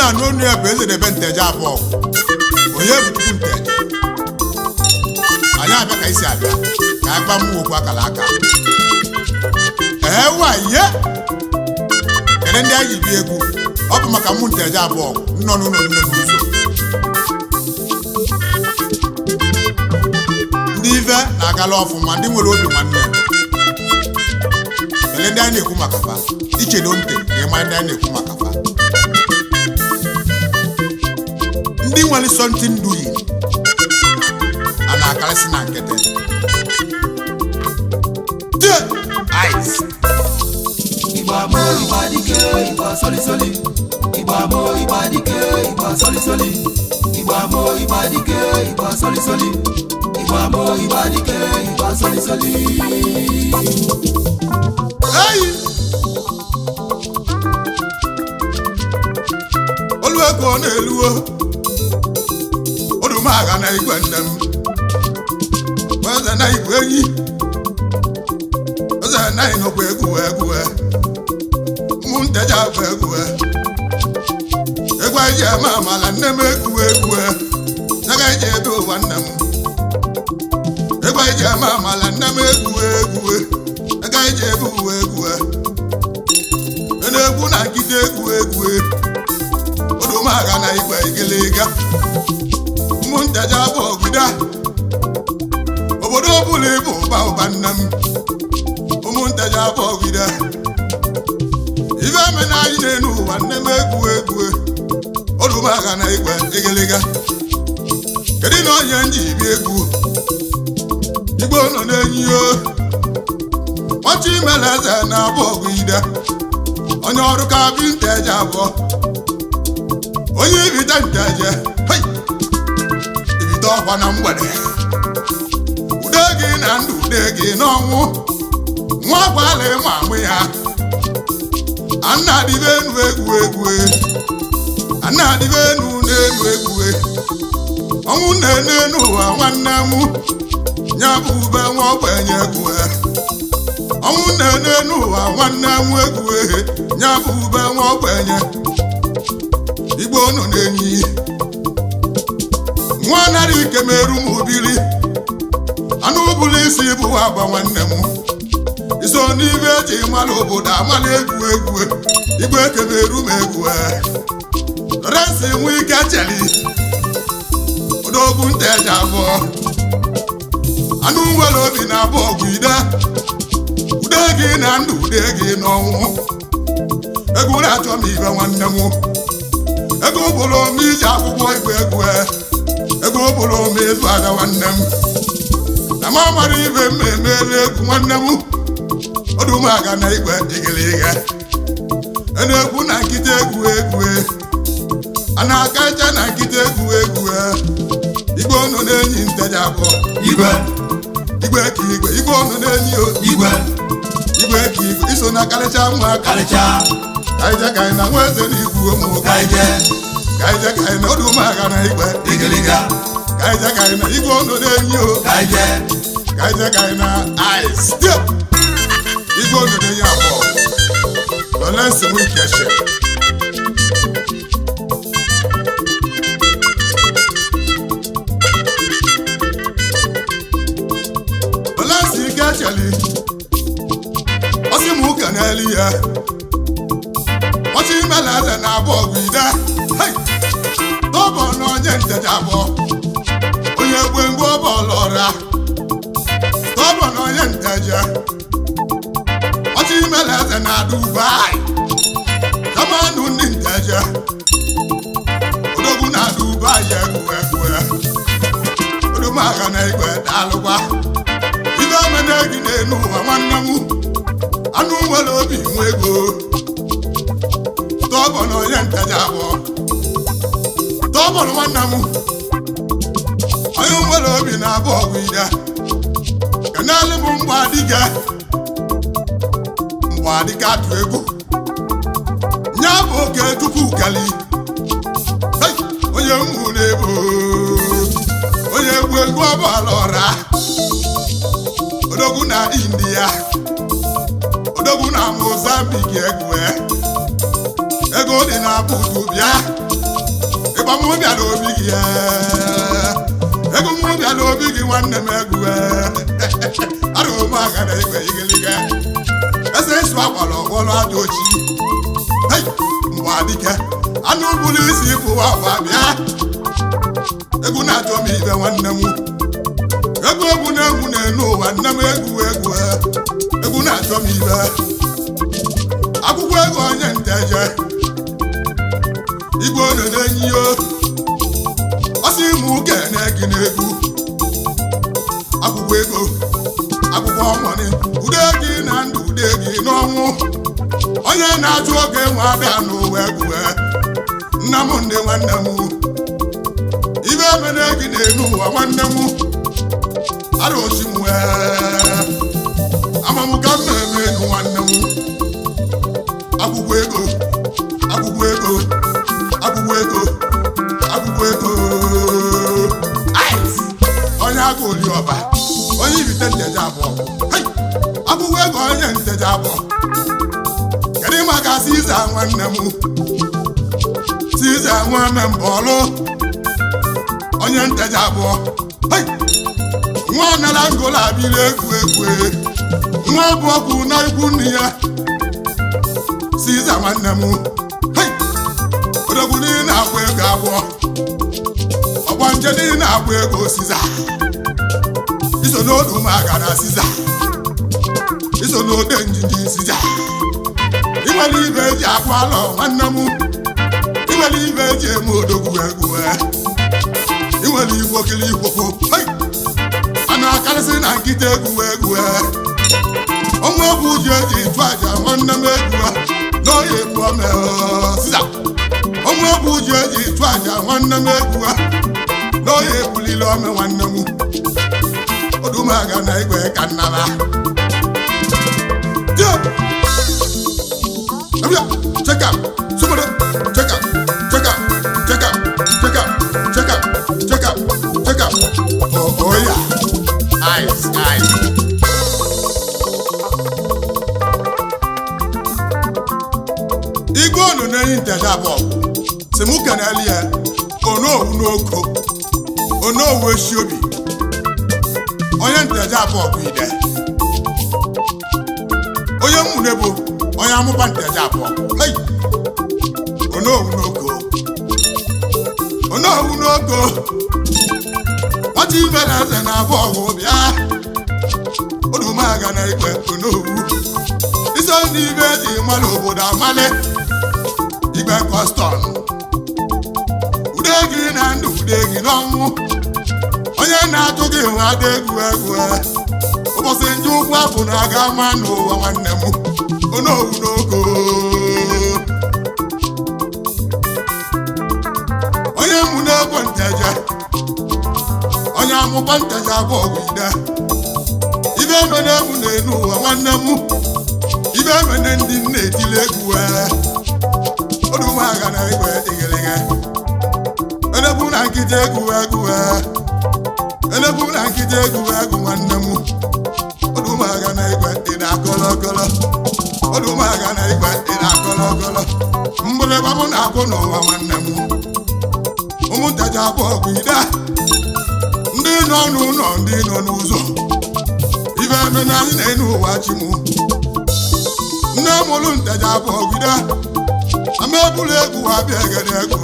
na-anụ onu ya bụ eze debe Nteje abụọ. Onye bụ Chukwu Nteje? Anyị abịa ka isi abịa ka agba m okwu akara aka. Ewa ye kedu ndị anyị ji bịa egwu? Ọ bụ maka mụ Nteje abụọ nọ n'ụlọ nne n'ụzọ. Ndị ife na-agala ọfụma, ndị nwere obi nwanne. Kedu ndị anyị na-ekwu maka fa? Ichedo ntị ka ịma ndị anyị na-ekwu maka fa. Ndị nwere something doing a na-akarịsị na nkịtị. Tie ice. Igba mo igba dike igba soli soli. Igba mo igba dike igba soli soli. Igba mo igba dike igba soli soli. Igba mo igba dike igba soli soli. Eyi olu ego na-eluo odumaga na igwe nne m, eze na igwe enyi, eze na ịnọkwa egwu egwu. Mụ Nteje abụ egwu, egwu anyị ji eme amala nne m, egwu egwu nyaga anyị ji ebe ụwa nne m, egwu anyị ji eme amala nne m, egwu egwu nyaga anyị ji ebe ụwa, egwu na-egwu na nkịta, egwu egwu odumaga na igwe igiliga. Mụ Nteje abụ ọgụda obodo ọbụla ịbụ ụba ụba nne m. Ụmụ Nteje abụ ọgụda ife eme na anyị na-enu ụwa nne m, egwu egwu odumaga na igwe igiliga. Kedu na onye nji ibi egwu igbo nọ n'enyi o ọchị imele eze na-abụ ọgụ ide onye ọrụ ka bi Nteje abụọ, onye ibite Nteje. Hei! Ibite ọkwa na mgbede, ude gị na ndụ, ude gị n'ọnwụ. Nwa gwala ịma amụ ya anna adịbe enu egwu egwu, anna adịbe enu n'elu egwu. Ọnwụ na-enu enu ụwa nwanne m, ya bụ ube nwa ogbenye egwu. Ọnwụ na-enu enu ụwa nwanne m, egwu ehe, ya bụ ube nwa ogbenye. Igbo nọ n'enyi nwa nara ike meru m obili anụ bụla isi bụ agba nwanne m, iso n'ibe eji mara obodo amala egwu egwu. Igwe ekemeru m egwu Lawrence nwe ike cheli odogwu Nteje abụọ, anụ nwere obi na abụọ ọgwụ ide ude gị na ndụ, ude gị n'ọnwụ. Egwu na-achọ m ibe nwanne m, ego bụrụ m iji akwụkwọ igwe egwu, ego bụrụ m ịzụ ahịa nwanne m, na m amara ibe m emeela egwu nwanne m. Odumaga na igwe igiliga na-egwu na nkịta, egwu egwu a na-aka ncha na nkịta, egwu egwu. Igwe ọnụ na-enyi Nteje abụọ. Igwe. Igwe ka igwe, igwe ọnụ na-enyi o. Igwe. Igwe ka igwe, iso na karịcha nwa. Karịcha. Kaije ka anyị na nwa eze na igwu ụmụ. Kaije. Kaije ka anyị na odumaga na igwe igiliga. Kaije ka anyị na igwe ọnụ na-enyi o. Kaije. Kaije ka anyị na ice step igwe ọnụ na-enyi abụọ. Lawrence Nwike. Lawrence Ike cheli ọsị m ụka n'elu ya ọchị imela eze na abụọ ọgụ ide. Hey! Tọbọ na onye Nteje abụọ, onye egwe ngwa bọọlụ ọra. Tọbọ na onye Nteje ọchị imela eze na Dubai, kamanụ ndị Nteje odogwu na Dubai, egwu egwu odumaga na igwe. Daalụkwa ibe omene gị n'elu ụwa nwanne m, anụ nwere obi nwe ego. Tọbọ na onye Nteje abụọ, tọbọ na nwanne m, onye nwere obi na-abụ ọgwụ ide kenelu m. Mgbe adịga mgbe adịga atụ egwu nya bụ oke tupu kali. Hey! Onye mụ na-ebo onye egwu egwu ọbọla ọra odogwu na India, odogwu na Mozambique, egwu ego dị na na-apụ bịa ịgba mụ bịa n'obi gị ego mụ bịa n'obi gị nwanne m egwu arụrụ m aka na igwe igiliga eze ịsụ akwara ọgbọrọ aja ochi mgbe adike anụ bụrụ isi pụwa akwa bịa egwu na-achọ m ibe nwanne m egwu egwu na-egwu na-enu ụwa nne m egwu egwu egwu na-achọ m ibe akwụkwọ ego onye nteje igwe onodo enyi yo ọsị mụ kene gị n'egwu akwụkwọ ego akwụkwọ ọmọnị ude gị na ndụ ude gị n'ọnwụ onye na-achụ oge nwe abịa n'ụwa egwu nna m ndị nwanne m ibe emene gị n'elu ụwa nwanne m arụchi m amamụka m na-eme ego nwanne m akwụkwọ ego akwụkwọ ego akwụkwọ ego akwụkwọ ego onye aka oliọba onye ibite nteje abụọ akwụkwọ ego onye nteje abụọ kedu maka siza nwanne m siza nwanne m bọọlụ onye nteje abụọ nwa nara ngola abịrị egwu egwu nwa bụ ọkụ na ikwu nne ya siza nwanne m odogwu niile agba ego abụọ ọgba nje niile agba ego siza iso n'odu maga na siza iso n'ode njiji siza inwere ibe eji akwa alọ nwanne m inwere ibe eji eme odogwu egwu inwere igwo kiri igwokwo a na-akarịsị na nkịta egwu egwu ọnwa bụ ji eji chụ aja nwanne m egwu n'oya egwu ome siza ọnwa bụ ji eji chụ aja nwanne m egwu n'oya egbulile ome nwanne m odumaga na igwe ka nnaba check out somebody check out check out check out check out check out check out check out oh yeah eyes eyes. Igwe onu n'enyi nteje abụọ si mụ keneli ya onowu n'oko onowu esi obi onye nteje abụọ bụ ide onye mmune bụ onye amụba nteje abụọ hei onowu n'oko onowu n'oko nwata ibe na eze na-abụ ọgwụ bịa odumaga na ikpe onowu iso ndị ibe eji mmalụ obodo amalị igbe kọstọm ude gị na ndụ ude gị n'ọnwụ onye na-atụ gị nwa ada egwu egwu ụbọchị ndị ụkwụ apụ na-aga ma n'ụwa nwanne m onowu n'oko onye mụ na-egwu nteje onye amụba nteje abụọ ọgwụ ide ibe emene mụ na-enu ụwa nwanne m ibe emene ndị nna etili egwu odumaga na igwe igirige elebu na nkịta egwu egwu elebu na nkịta egwu egwu nwanne m odumaga na igwe ị na-akọlọkọlọ odumaga na igwe ị na-akọlọkọlọ mgbịrịgba m na-akwụ n'ụwa nwanne m ụmụntaja abụọ ọgwụ ide ndị nọ n'ụlọ ndị nọ n'ụzọ ibe emene anyị na-enu ụwa chi m nne mụrụ ntaja abụọ gide ama ebulu egwu abịa egede egwu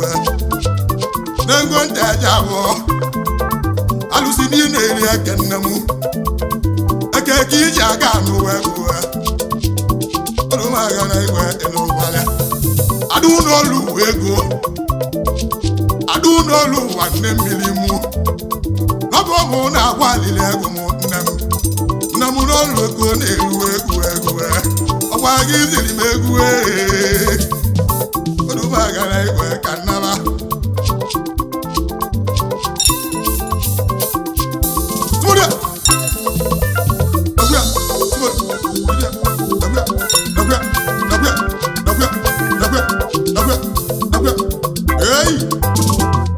n'ego ntaja abụọ alụsị niile eri eke nne m eke ka iji aga n'ụwa egwu ọdụmaga na igwe dị n'ụgbala adụ n'olu ụwa ego adụ n'olu ụwa nne mmiri mụ n'ọbụ ọmụ na-agwa alili egwu m nne m nne m n'olu ego na-eru egwu egwu ọgwa gị ziri m egwu ee odumagara igwe ka nnaba Tumuria! Dabuya! Tumuria! Dabuya! Dabuya! Dabuya! Dabuya! Dabuya! Dabuya! Dabuya! Hey!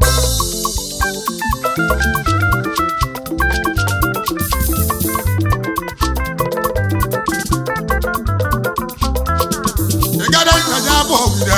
Ịgada ntaja abụọ gwụde.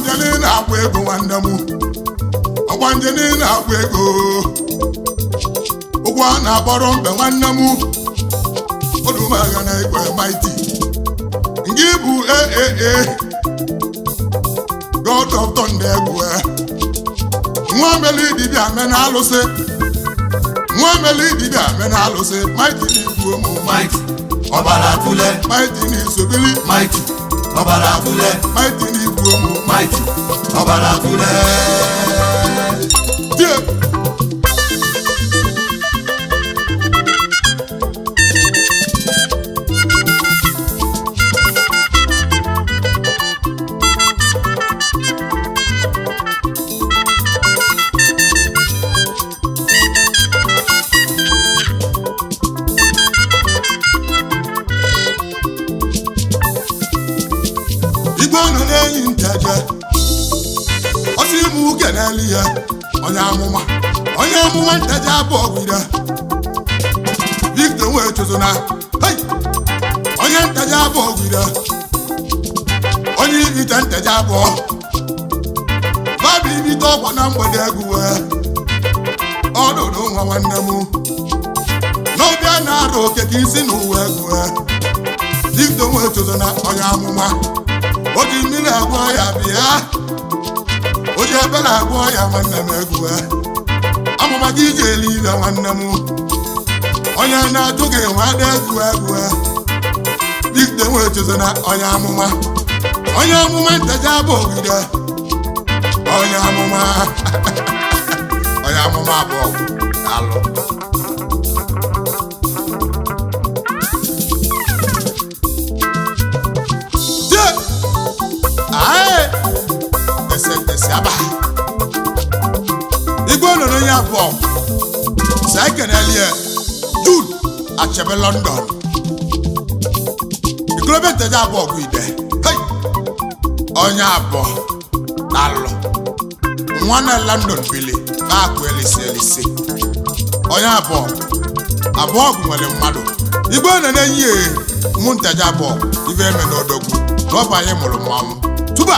Ọgbanje niile agba ego nwanne m. Ọgbanje niile agba ego. Ụgwọ a na-akpọrọ mbe nwanne m. Odumaga na igwe mighty. Ngị bụ AAA. God of Thunder egwu. Nwa meli dibịa me na alụsị. Nwa meli dibịa me na alụsị. Mighty n'igwu ụmụ. Mighty, ọbara tule. Mighty n'isobili. Mighty, ọbara tule. Mighty n'igwu ụmụ. Mighty, ọbara tule. Die. Igwe nọ n'enyi nteje. Ọsị ime uke n'elu ya. Onye amụma. Onye amụma nteje abụọ gwire. Victor wee chụzụ na. Hey! Onye nteje abụọ gwire. Onye ibite nteje abụọ. Babi ibite ọkwa na mgbede egwu wee. Ọdụdụ nwa nwanne m. N'ọbịa na-arụ oke ka isi n'ụwa egwu wee. Victor wee chụzụ na onye amụma. O ji mmiri agwọ ya bịa. O ji ebere agwọ ya nwanne m egwu. Amụma gị iji elu ile nwanne m. Onye na-atụ gị nwa ada egwu egwu. Victor wee chụzụ na onye amụma. Onye amụma nteje abụ ogide. Onye amụma. Onye amụma abụọ. Daalụ. Die. Aye. Ese ese aba. Igwe nọ ya abụọ. Sa ekenelie Jude Achebe London. Ikolobịa nteje abụọ bụ ide. Hey! Onye abụọ daalụ. Nwa na London bili na-akụ elisi elisi. Onye abụọ abụọ bụ nwere mmadụ. Igwe nọ na-enyi ya mụ nteje abụọ ife eme n'odogwu na ọ bụ anyị mụrụ mmanwụ. Tuba!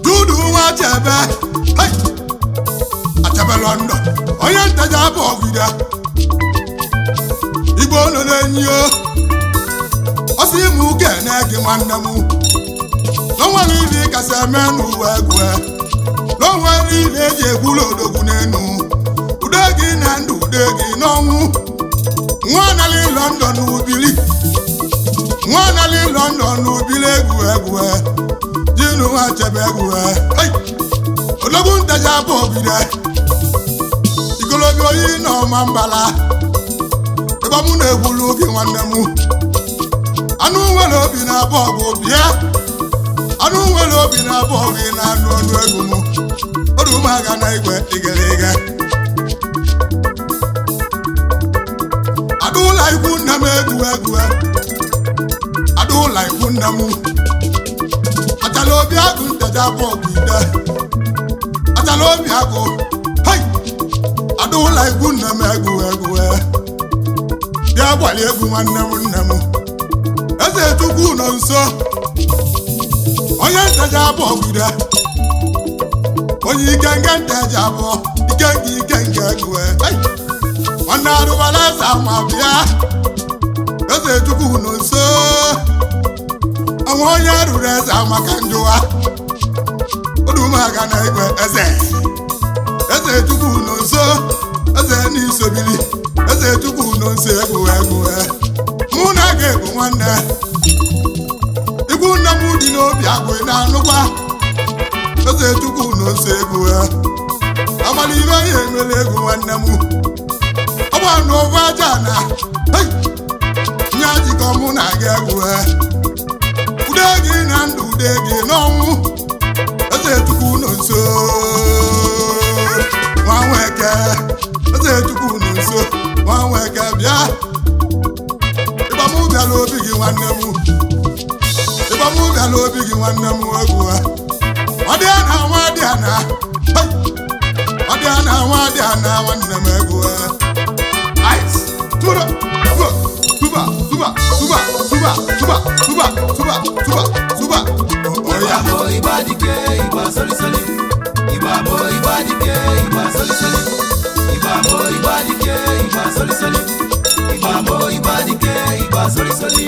Dudu nwa Achebe, hey! Achebe London, onye nteje abụ ọgwụide. Igbo nọ n'enyi o. Ọsị ịmụ uke na-ege nwanne m. N'onwere ibe ị kasị eme n'ụwa egwu. N'onwere ibe eji egbulu odogwu n'enu. Udo gị na ndụ udo gị n'ọnwụ. Nwa nalị London ubili. Nwa nalị London ubili egwu egwu. Jinu Achebe egwu. Hey! Odogwu nteje abụ ogide. Igologo oyi na ọma mbala. Ịgba mụ na-egbulu gị nwanne m. Anụ nwere obi na-abụ ọgụ bịa. Anụ nwere obi na-abụ ọgụ ị na-anụ ọnụ egwu m. Odumaga na igwe igeriga. Adụla ikwu nne m egwu egwu. Adụla ikwu nne m. Achala obi agụ nteje abụ ọgụ ide. Achala obi agụ. Hei! Adụla ikwu nne m egwu egwu. Bịa gbalie egwu nwanne m nne m. Eze Chukwu nọ nso. Onye nteje abụọ gwude. Onye ikenke nteje abụọ. Ikenke ikenke egwu. Hei! Nwanne arụbala eze ama bịa. Eze Chukwu nọ nso. Ọnwa onye ruru eze amaka njụwa. Odumaga na igwe eze. Eze Chukwu nọ nso. Eze n'isobili. Eze Chukwu nọ nso egwu egwu. Mụ na gị bụ nwanne. Ikwu nne m dị n'obi agụ ị na-anụkwa. Eze Chukwu nọ nso egwu. Amala ibe ya emela egwu nwanne nwanne m ọ bụ na ovu aja na nye jikọ mụ na gị egwu ude gị na ndụ ude gị n'ọnwụ eze chukwu nọ nso nwa nweke eze chukwu nọ nso nwa nweke bịa ịgbamụ bịala obi gị nwanne m ịgbamụ bịala obi gị nwanne m egwu ọ dị na nwa dị na ọ dị na nwa dị na nwanne m egwu ice tụrụ tuba tuba tuba tuba tuba tuba tuba tuba tuba oya. Igba mo igba dike igba solisoli. Igba mo igba dike igba solisoli. Igba mo igba dike igba solisoli. Igba mo igba dike igba solisoli.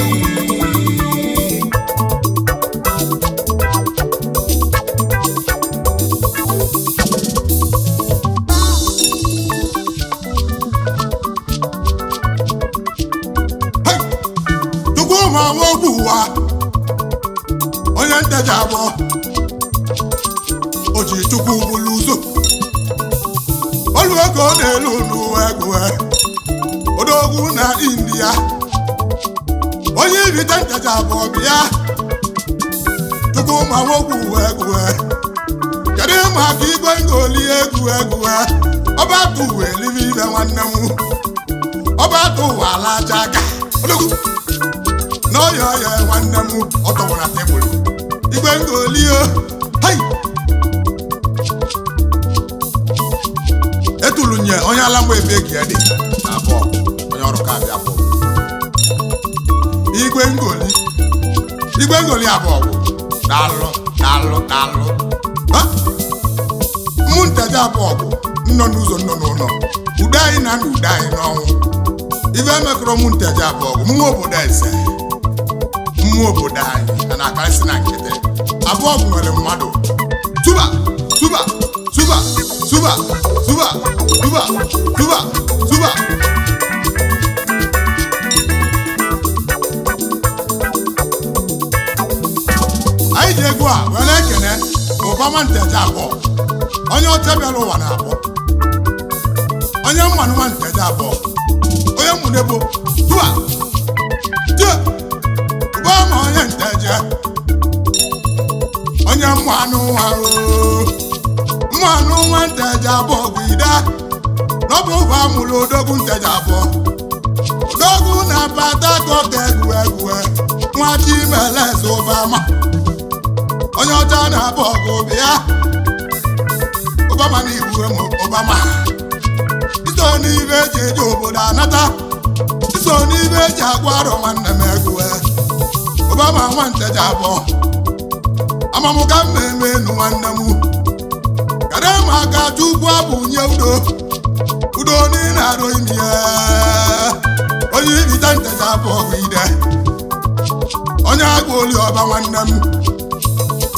Hey! Chukwu ma nwoke ụwa onye ntecha abụọ o ji chukwu bụlụ ụzọ olu ego ọ na-elu n'ụwa egwu odogwu na india onye irite ntecha abụọ bịa chukwu ma nwoke ụwa egwu kedu maka igwe ngoli egwu egwu ọba tụ uwe elibe ibe nwanne m ọba tụ ụwa alacha aka odogwu n'ọya ọya nwanne m ọ tọwara tebụl igwe ngolio hei etulunye onye ala mgbe ebe gị dị na abụọ onye ọrụ ka abịa bụ igwe ngoli igwe ngoli abụọ bụ daalụ daalụ daalụ Ha? Mụ nteje abụọ bụ nnọ n'ụzọ nnọ n'ụlọ udo anyị na ndụ udo anyị n'ọnwụ ife emekọrọ mụ nteje abụọ bụ mmụọ obodo eze mmụọ obodo anyị na na-akarịsị na nkịtị abụọ bụ nwere mmadụ tuba tuba tuba tuba tuba tuba tuba tuba. Anyị ji egwu a were ekene ụbama nteje abụọ onye ọcha bịara ụwa na abụọ onye mmanụ nwa nteje abụọ onye mmụnebo tuba tie ụbama onye nteje onye mmanụ nwa oo mmanụ nwa nteje abụọ bụ ide n'ọbụ ụba mụrụ odogwu nteje abụọ odogwu na Port Harcourt egwu egwu nwa Chimeleze ụbama onye ọcha na-abụ ọgụ bịa ụbama na ibu emo ụbama iso n'ibe eji eje obodo anata iso n'ibe eji agwa arọ nwanne m egwu ụbama nwa nteje abụọ amamụka mmemme enu nwanne m kedu maka chukwu abụ nye udo udo niile arụ imi ya onye ibite nteje abụọ bụ ide onye agwa oli ọba nwanne m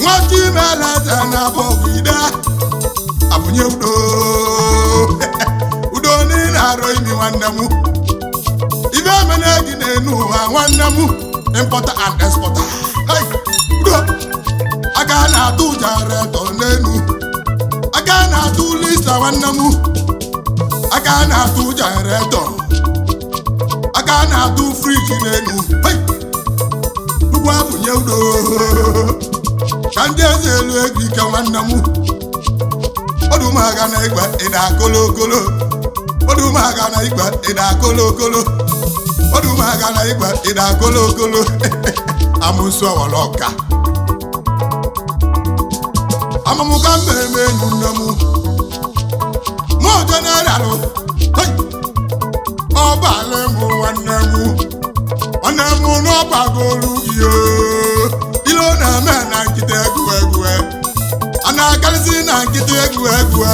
nwa Chimeleze na-abụ ọgụ ide abụnye udo udo niile arụ imi nwanne m ibe emene gị na-enu ụwa nwanne m importer and exporter. Hey, udo aka na-atụ ụja retọ n'elu aka na-atụ lista nwanne m aka na-atụ ụja retọ aka na-atụ friji n'elu. Hey! Ugwu abụnye udo ka ndị eze elu ego ike nwanne m ọdụmaga na igwe ịda kolokolo ọdụmaga na igwe ịda kolokolo ọdụmaga na igwe ịda kolokolo amụsụ ọwara ọka amamụka mmemme enyu nne m mụ jeneralụ ọbalị mụ nwanne m nwanne m n'ọgbagolu gị ilo na-eme na nkịta egwu egwu a na-akarịsị na nkịta egwu egwu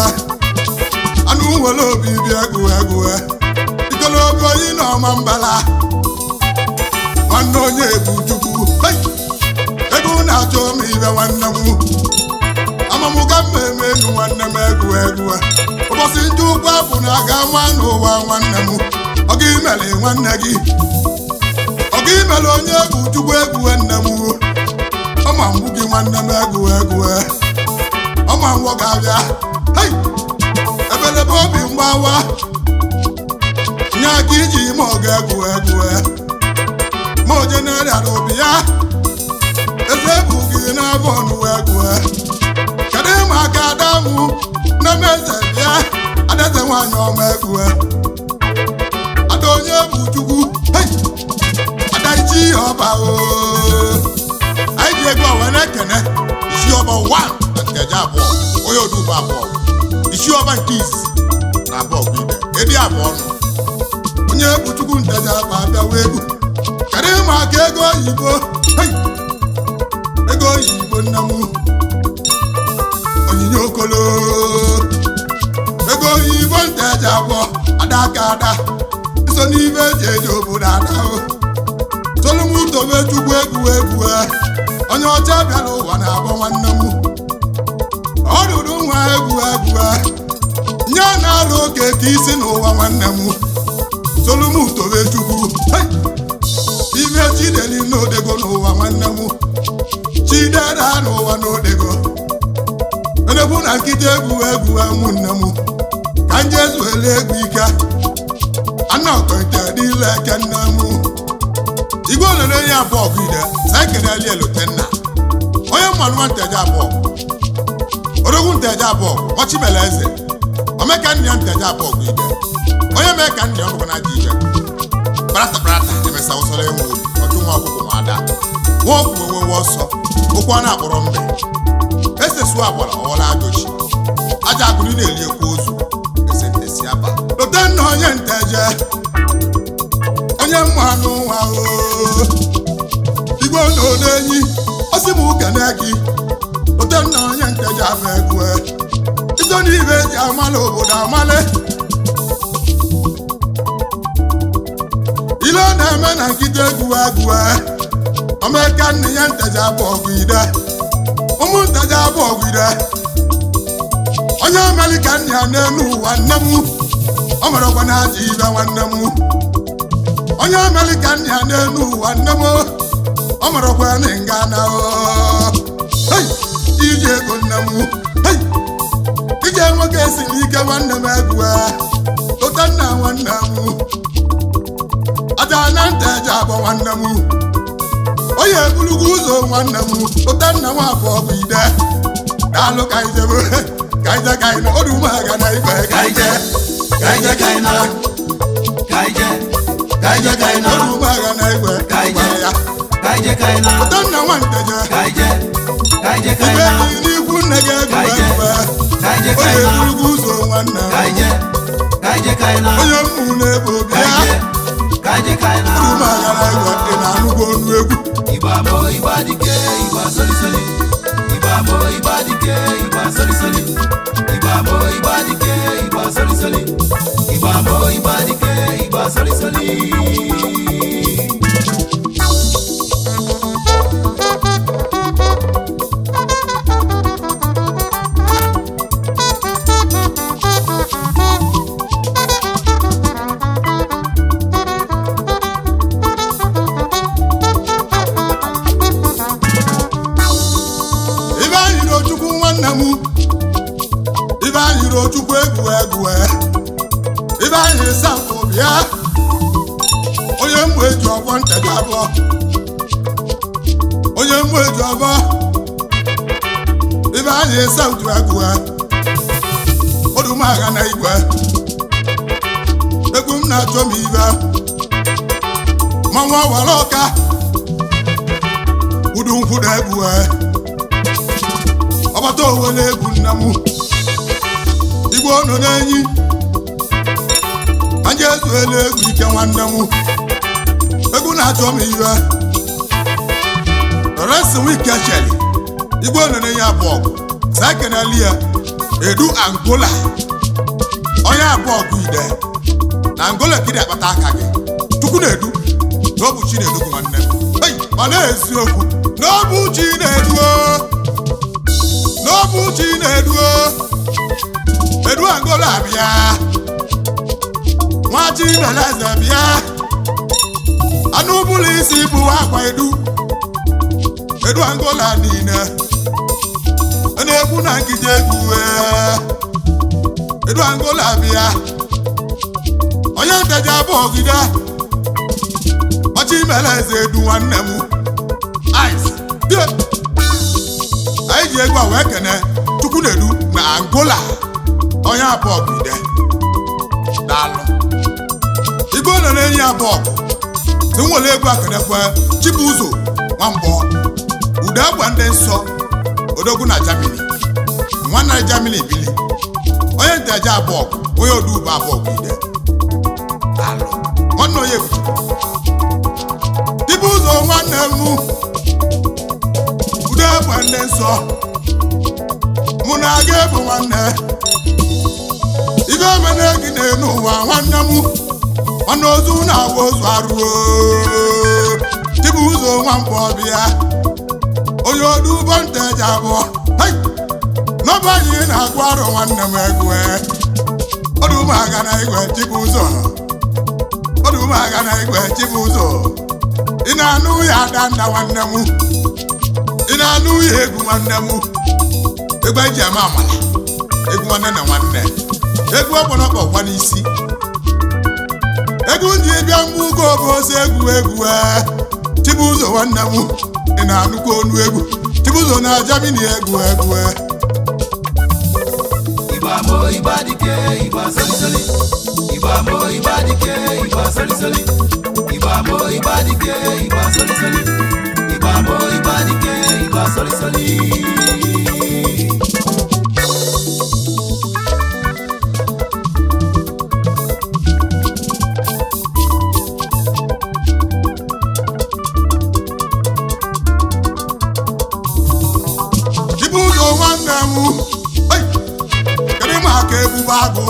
anụ nwere obi bi egwu egwu ikolobi oyi na ọma mbala nwanne onye bụ chukwu. Hey! Ego na-achọ m ibe nwanne m amamụka mmemme enu nwanne m egwu egwu ụbọchị ndị ụkwụ abụ na-aga nwa n'ụwa nwanne m ọga imere nwanne gị ọga imere onye egwu chukwu egwu nne m ọma mgbu gị nwanne m egwu egwu ọma ngwọ ga-abịa. Hei! Ebelebe obi mgbawa nye aka iji ime ọga egwu egwu ma oje na-arịara obi ya eze bụ gị n'afọ ọnụ egwu. Kedu ịma aka adamụ na meze bịa adaeze nwaanyị ọma egwu ada onye bụ chukwu. Hey! Ada ichi ọba oo, anyị ji ego wee na-ekene isi ọba 1 na nkeji abụọ onye oduba abụọ isi ọba nke izizi na abụọ bụ ibe edi abụọ nụ onye egwu chukwu nteja abụ abịawa egwu. Kedu ịma aka ego oyibo? Hey! Ego oyibo nne m onyinye okolo ego oyibo nteja abụọ ada aka ada so n'ibe eji eji obodo ada o Solomu tobe chukwu egwu egwu onye ọcha bịara ụwa na-abọ nwanne m ọ rụrụ nwa egwu egwu nye na-arụ oke ka isi n'ụwa nwanne m Solomu tobe chukwu. Hey! Ibe chideli n'odego n'ụwa nwanne m chidera n'ụwa n'odego enekwu na nkịta egwu egwu ụmụnne m ka nje zuele egwu ike ana ọkọnte dịle eke nne m igwe olele ya abụọ bụ ide saịkedeli elotenna onye mmanụ nteje abụọ odogwu nteje abụọ ọchimele eze omeka nna ya nteje abụọ bụ ide onye mee ka nna ya ọbụkwa na aja ibe kparata kparata emesa ụsọrọ enwe obi ọchụ nwa ọkụkọ ma ada nwa ọkụ enwewe ọsọ okwu a na-akpọrọ mbe ese suo agbara ọghọla ajọchi aja agụrụ na-eli ekwu ozu ese ntesi aba lotenna onye nteje onye mmanụ nwa oo igwe na enyi ọsị m kene gị lotenna onye nteje abụ egwu iso n'ibe eji amala obodo amale ile ọ na-eme na nkịta egwu egwu omeka nne ya nteje abụ ọgụ ide ụmụ nteje abụ ọgụ ide onye omeli ka nne ya n'elu ụwa nne m ọ merekwa na ajọ ibe nwanne m onye omeli ka nne ya n'elu ụwa nne m ọ merekwa na nga na o iji ego nne m. Hey! Ije nwoke siri ike nwanne m egwu lụta nna nwanne m aja na nteje abụ nwanne m onye ebulugo ụzọ nwanne m lụta nna m abụọ bụ ide daalụ ka ijebe ka ije ka ị na ọdụ ụmụaka na ibe ka ije Ka ije ka ị na. Ka ije, ka ije ka ị na. Ọdụ ụmụaka na igwe Ka ije, ya ka ije ka ị na. lụta nna nwa nteje Ka ije, ka ije ka ị ibe na. dị n'ikwu nne gị egwu Ka ije, egwu ka ije ka onye ị na. ebulugo ụzọ nwanne m Ka ije, ka ije ka ị na. onye mmụ na-ebe obi Ka ya ije, ka ije ka ị na. ọdụ ụmụaka na igwe ị na-anụgo ọnụ egwu. Igbo amụ Igbo adike Igbo asolisoli Igbo amụ Igbo adike Igbo asolisoli Igbo amụ Igbo adike Igbo asolisoli Igbo amụ Igbo adike Igbo asolisoli. Ibe anyị rochukwu nwanne m ibe anyị rochukwu egwu egwu ibe anyị sapụ bịa onye mmụ eji ọgbọ nteje abụọ onye mmụ eji ọgbọ ibe anyị sautu egwu odumagha na igwe egwu m na-achọ m ibe mmanwụ awara ọka udu nkwụ na egwu ọbata owele egwu nna m igwe ọnọ n'enyi anya ezuela egwu ike nwanne m egwu na-achọ m iwe resi wike cheli igwe ọnọ n'enyi abụọ sakeneli ya edu Angola onye abụọ bụ ide na Angola kiri akpata aka gị chukwu na-edu na ọ bụ chi na-edu gị nwanne m. Hey, ọ na-eziokwu na ọ bụ chi na-edu o. N'ọbụ chi na-edu edu Angola bịa nwa Chimeleze bịa anụ bụrụ isi bụ akwa edu edu Angola niile na-ekwu na nkịta egwu. Edu Angola bịa onye nteje abụọ ogide ọchị imele eze edu nwanne m ice die anyị ji egwu a wee kene Chukwu na-edu na Angola onye abụọ ogide daalụ igwe nọ na-enyi abụọ si nwere egwu akenekwe Chibuzo Nwambọ ude agwa ndị nsọ odogwu na Germany nwanna Germany bili onye nteje abụọ onye odubu abụọ ide daalụ nwanne onye bụ Chibuzo nwanne m ude agwa ndị nsọ mụ na aga ebu nwanne ibe emene gị n'elu ụwa nwanne m nwanne ozu na-agba ozu arụo Chibuzo Nwambọ bịa onye odubo nteje abụọ n'ọba anyị na-agụ arọ nwanne m egwu ọdụmaga na igwe Chibuzo ọdụmaga na igwe Chibuzo ị na-anụ ya adanda nwanne m ị na-anụ ya egwu nwanne m egwu eji eme amala egwu nwanne na nwanne egwu ọkpọrọkpọ kwa n'isi egwu ndị bịa mgbe ugo bụ ozi egwu egwu Chibuzo nwanne m ị na-anụkwa onu egwu Chibuzo na Germany egwu egwu Igba mo igba dike igba solisoli Igba mo igba dike igba solisoli Igba mo igba dike igba solisoli Igba mo igba dike igba solisoli. Chibuzo nwanne m kedu maka ebube agụ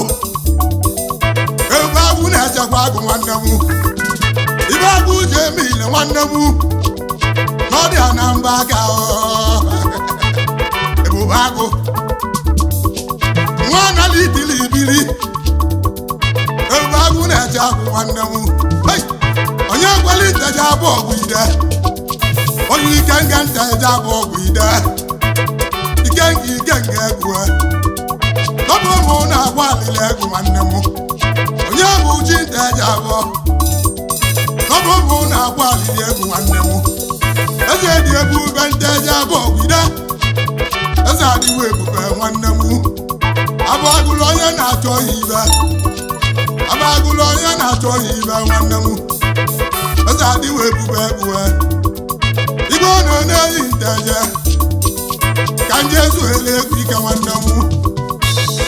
ebube agụ na-echekwa agụ nwanne m ibe agụ ji eme ile nwanne m na ọ dị ya na mba aka ebube agụ nwa anala itili ibili ebube agụ na-eche agụ nwanne m onye kwela iteje abụ ọgwụ ide onye ike nga nta eje abụ ọgwụ ide ikenga ikenga egwu ọbụ mụ na-agwa alịla egwu nwanne m onye bụ chi nta eje abụọ ọbụ mụ na-agwa alịla egwu nwanne m eze dị ebube nta eje abụọ gwide eze adịwo ebube nwanne m abụ agụlụ onye na-achọ ya ibe abụ agụlụ onye na-achọ ya ibe nwanne m eze adịwo ebube ebube ibe ọ nọ na-eyi nteje ka nje zuele egwu ike nwanne m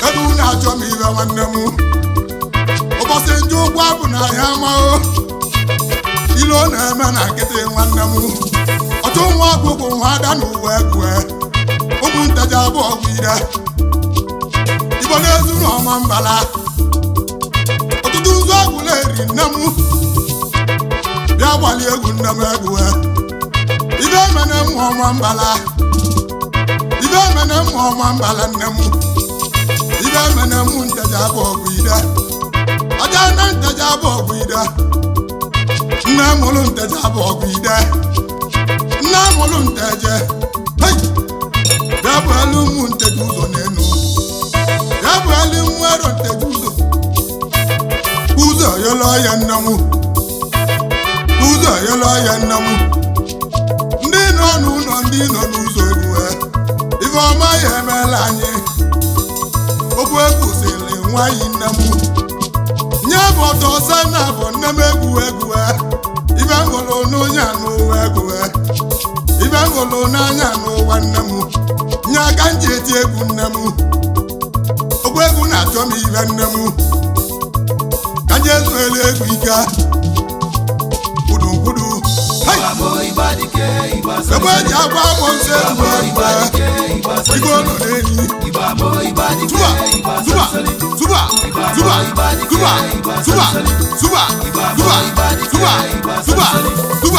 ebe unu achọ m ibe nwanne m ụbọchị nje ụkwụ abụ na ya amahụ ilu ọ na-eme na nkịtị nwanne m ọtụ nwa ọkpụkpụ nwa ada n'ụwa egwu ụmụ nteje abụọ bụ ire igbo na-ezu n'ọma mbala ọtụtụ nzu ọgwụ na-eri nne m bịa gbalie egwu nne m egwu ibe emene m ọma mbala ibe emene m ọma mbala nne m ibe emene m nteje abụ ọgwụ ide aja na nteje abụ ọgwụ ide nne mụrụ nteje abụ ọgwụ ide nne mụrụ nteje hei bịa bụ elu ụmụ nteje ụzọ n'elu bịa bụ elu nwero nteje ụzọ ụzọ yọlọ ya nne m ụzọ yọlọ ya nne m ndị nọ n'ụlọ ndị nọ n'ụzọ egwu ife ọma ya emeela anyị okwu ekwusịrị nwanyị nne m nye bụ ọtọ ọsọ na bụ nne m egwu egwu ife m hụrụ n'onye n'ụwa egwu ife m hụrụ n'anya n'ụwa nne m nye aka m ji eti egwu nne m okwu egwu na-achọ m ibe nne m ka nje zuelu egwu ike kwudu hei Igba mo igba dike igba ebe solisoli eji agba agbọ nsọ Igba egwu mo egwu igba dike igba igwe solisoli nọ n'enyi Igba mo igba dike Tuba, igba tuba, solisoli tuba, tuba, tuba, tuba, tuba, tuba, tuba, tuba,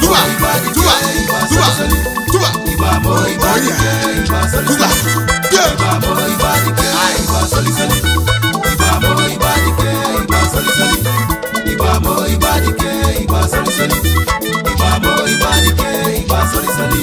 tuba, tuba, tuba, tuba, tuba, Igba mo igba Oh, dike yeah. igba tuba. solisoli Yeah. Igba mo igba dike igba solisoli Igba mo igba dike igba solisoli Igba mo igba dike igba solisoli Igba mo igba dike igba solisoli.